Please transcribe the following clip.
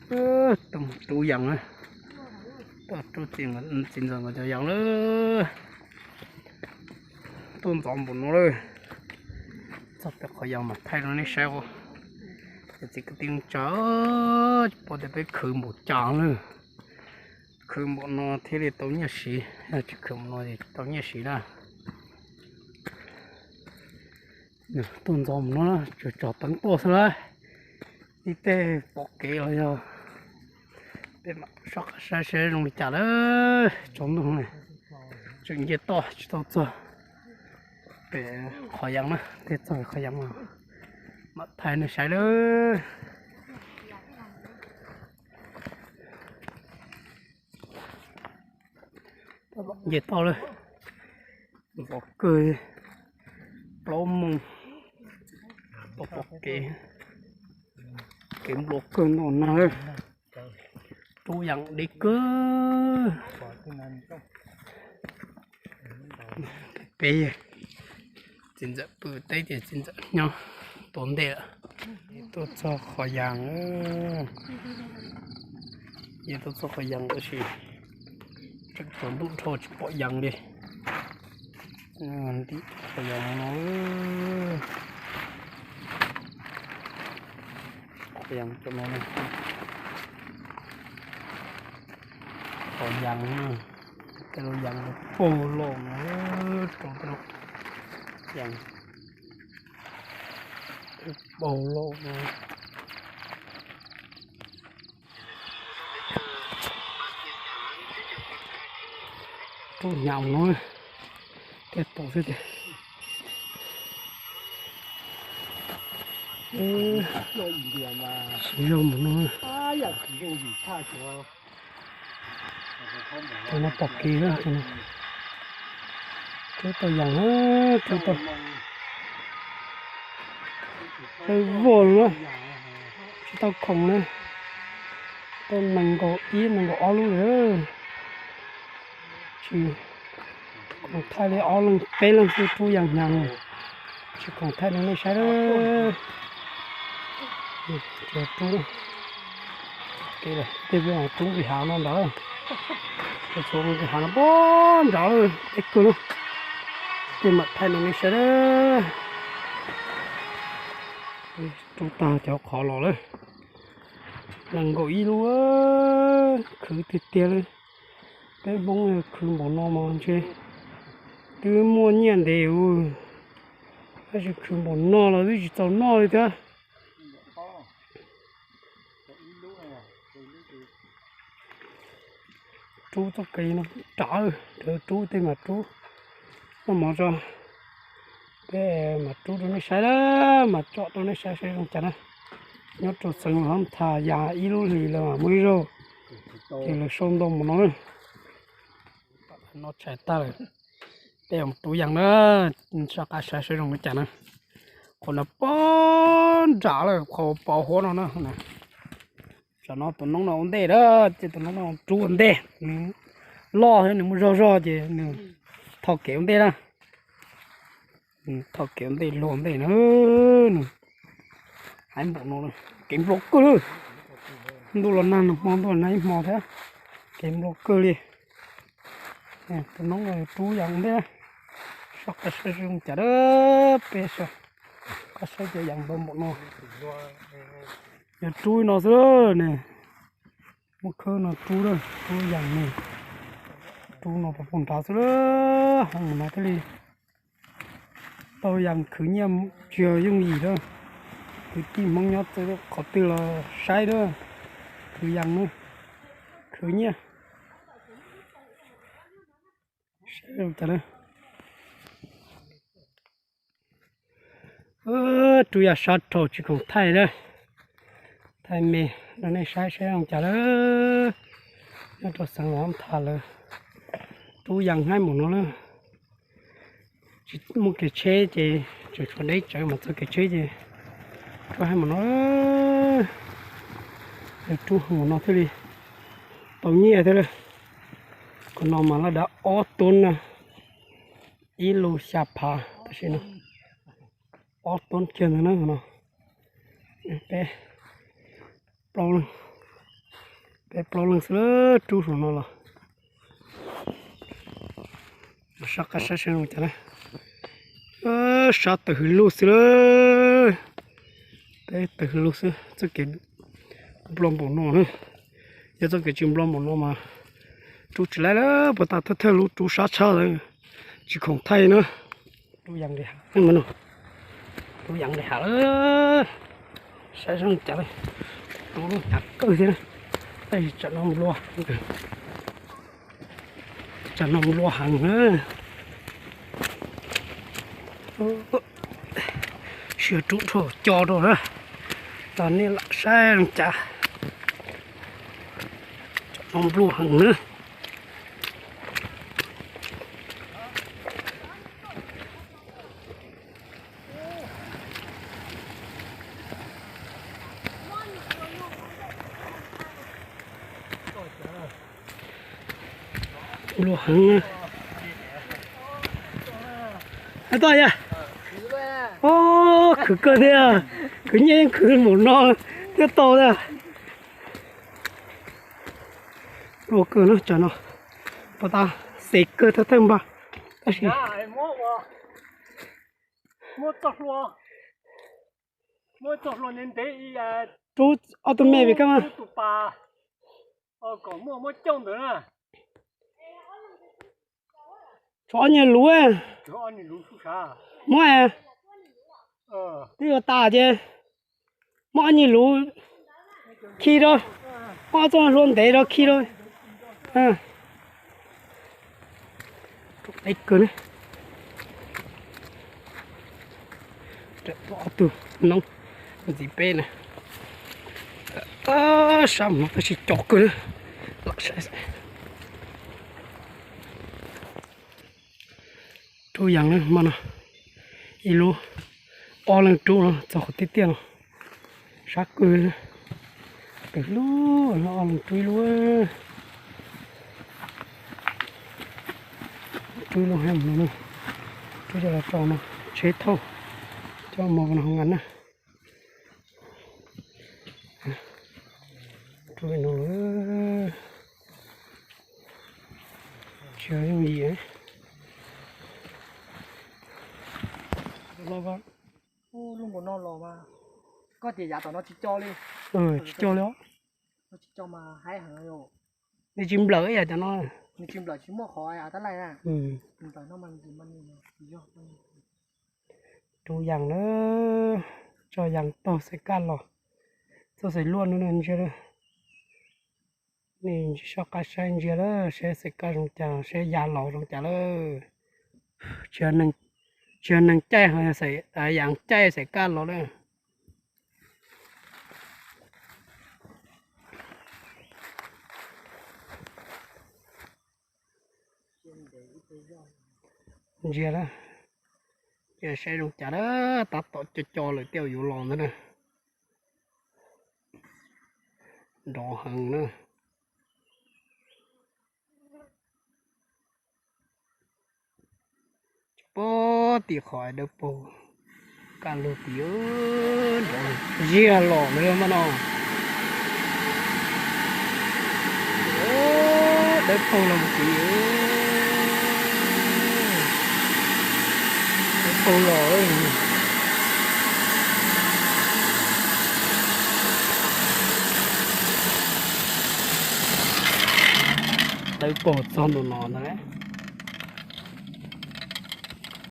Tuaj mus rub yas na. Tuaj rub txiv ntxawm nkawd cov yas lawm. Tuaj ntxov npaum no lawm. Txog pem qhov yas mas thaij rau nej saib os. Cov txiv kwv tij neej tsa, tsis paub tias peb khwv npaum cas lawm. Khwv npaum no thiaj li tau nyiaj siv, yog tsis khwv npaum no tsis tau nyiaj siv na. Tuaj ntxov npaum no tsuas tsom teev tuaj xwb lawm. Ib teg pom kev los yog peb mam soj qab saib seb zoo li cas lawm. Tsaus ntuj ne, tseem nce toj tsis tau txog pem qhov yas na, thiaj txog pem qhov yas mas mam thaij nej saib lawm. Nce toj lawm, nplua kawg, plaub moos, tau pom kev, kev nplua kawg no na. Rub yas deb kawg. Peb txiv ntxawm pw teb ces txiv ntxawm nyob tua ntej lawm. Tuaj txog qhov yas, yog tuaj txog qhov yas tab sis tseem tsaus ntuj dhau tsis pom yas li. Ntim qhov yas no, qhov yas cov no, qhov yas, tej lub yas paug loj no, rau tej lub yas paug loj no. Rub hnyav no, thiaj tau xwb tiag. Siv zog mus no, cov no pom kev na, cov no rub tau yas na, rub tau hlwb vog na, tsis tau khoom na, tau nees nkaum ib nees nkaum ob lub lawm. Tsis khoom thaij li ob leeg peb leeg xwb rub yas hnyav, tsis khoom thaij li nej saib lawm. Rub, tej peb rub nqis hav no nrad, txhua nqis hav no pog nrad lawm, deb kawg na. Tej mam thaij li nej saib lawm. Rub tag cov qhov los lawm, nees nkaum ib lub, khwv tiag tiag li. Peb Hmoob khwv npaum no mas ntshe twb muaj nyiaj ntev ua, tab sis khwv npaum no los twb tsis txaus noj li thiab. Rub txoj kev no rav, rub tej mas rub noj mov tso, peb mam rub rau nej saib lawm, mam tsom rau nej saib saib zoo cas na. Nyob rau xeev Los Tha yas ib lub hlis lawm mam muaj ib zaug, ces lawv sau ntau mus no na. No tshais tag lawm, peb mus rub yas na, soj qab saib saib zoo li cas na. Qhov no pog nram lawm, qhov pov huab no na. Tsam no tus noob no ua ntej na, ces tus noob no rub ua ntej, nws loj thiab nws muaj zog zog ces nws tho kev ua ntej na. Tho kev ua ntej luag ua ntej na. Nws hais npaum no, kev nplua kawg li. Ntuj los nag, nag hmo ntuj los nag ib hmo thiab, kev nplua kawg li. Tus noob no rub yas ua ntej, soj qab saib zoo cas a, peb soj qab saib cov yas ntau npaum no. Yog rub no xwb ne, muab khawb no rub, rub yas ne, rub no puag nrad xwb, hoo no thiaj li tau yas khwv nyiaj, tsis yog yooj yim lawm. Kwv tij Hmoob nyob txawv qhov twg los saib lawm, khwv yas na, khwv nyiaj. Rub yas sab rau tsis khoom thaij na, thaij me rau nej saib saib zoo cas lawm. Nyob rau xeev Los Tha lawm, rub yas haib npaum no lawm. Tsis muaj kev tsheb ces tseem tshuav deb tsawv mas txog kev tsheb ces rub haib npaum no. Lawv rub npaum no thiaj li tau nyiaj thiab lawm. Qhov no mas laj dav ob tub na, ib lub xya phav tam sim no, ob tub kiag ntawd na no. Peb plaub leeg, Plaub leeg xwb, rub hlo no los. Sab qab saib zoo cas na. Sab tawm hws lug xwb la. Peb tawm hws lug xwb, txoj kev nplua npaum no na. Yog txoj kev tsis nplua npaum no mas rub tsis laib lawm, puas tas thawj thawj lub rub sab tshaj lawm, tsis khoom thaij na. Rub yas li has, rub yas li has lawm. Saib zoo cas, rub lub hav kawg thiab na. Tab sis tsam no nplua, tsam no nplua heev na. Sia rub dhau co rau na, los nej lam saib zoo cas. Tsam no nplua heev na. Nplua heev na. Tau yog, khwv kawg thiab, khwv nyiaj yeej khwv mus no thiab tau thiab. Nplua kawg na, tsam no puas tas xev kawg thawj thawj npag, tab sis rub ob tug me pem kab mas. Tshuav ob nyuag luv, muab, twb yuav tas ces muab ob nyuag luv khi rau, muab ob txoj hlua ntev rau khi rau. Ib kawg ne, ob tug noob ntxiv peb na. Sab mus no tab sis co kawg na. Rub yas na, hmo no ib lub, ob leeg rub no txog qhov tiaj tiaj no, sab kawg. Pem lub no ob leeg rub ib lub, rub ib lub hab no, rub coj los rau no, tsheb thauj coj mus no hauv nkas na. Rub no lawm, tsis yooj yim. Lub nkaus no los mas koj tias yav tom no tsis co li. Tsis co li os. Nws tsis nplawm ib yam cov no. Nws tsis nplawm, tsis muaj qhov tab laij na. Nplawm no mas nws tsis yog. Rub yas na, tso yas taug xaim kaj los, txoj xaim luaj no ntsia. Nej soj qab saib ntsia lawm, saib xaim kaj zoo cas, saib yas los zoo cas lawm. Tsis yog neeg caij ho yog yas caij xaim kaj los lawm. Ntsia lawm, ntsia saib zoo cas lawm, tab tom co co lawm tej zaum yuav los ntag na. Nrov heev na. Pob tim qhov dawb paug, kaj lug tim nrov ziag los lawm mas no. Dawb paug los mus tid, dawb paug los. Dawb paug txog ntua no ntag.